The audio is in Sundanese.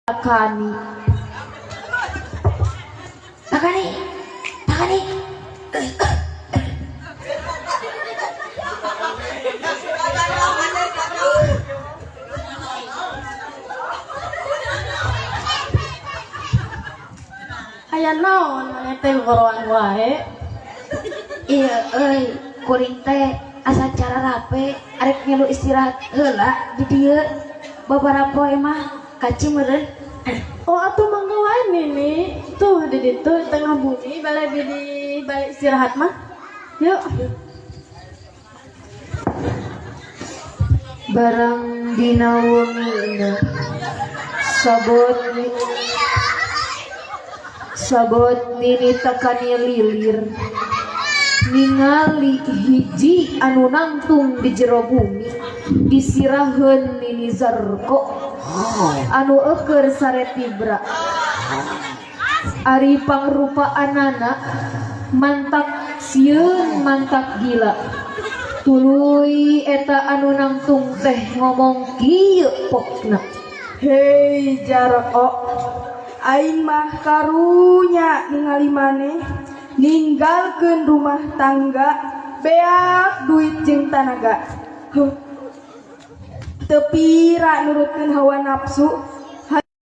Takani. Takani. Takani. Aya naon maneh teh goroan wae? Iya euy, kuring teh asa cara rape arek ngilu istirahat heula di dieu. Babaraha poe mah kaci meureun. Oh atuh mangga wae Nini. Tuh di ditu di tengah bumi bale di bale istirahat mah. Yuk. Barang dina wengina sabot sabot Nini takani lilir ningali hiji anu nangtung di jero bumi disiraheun Nini Zarko anu eukeun sare tibra. Ari pangrupaanana mantak sieun mantak gila. Tuluy eta anu nangtung teh ngomong kieu pokna. Hei Jarko, aing mah karunya ningali maneh ninggalkeun rumah tangga beak duit jeung tanaga. Huh. Teu pira nurutkeun hawa nafsu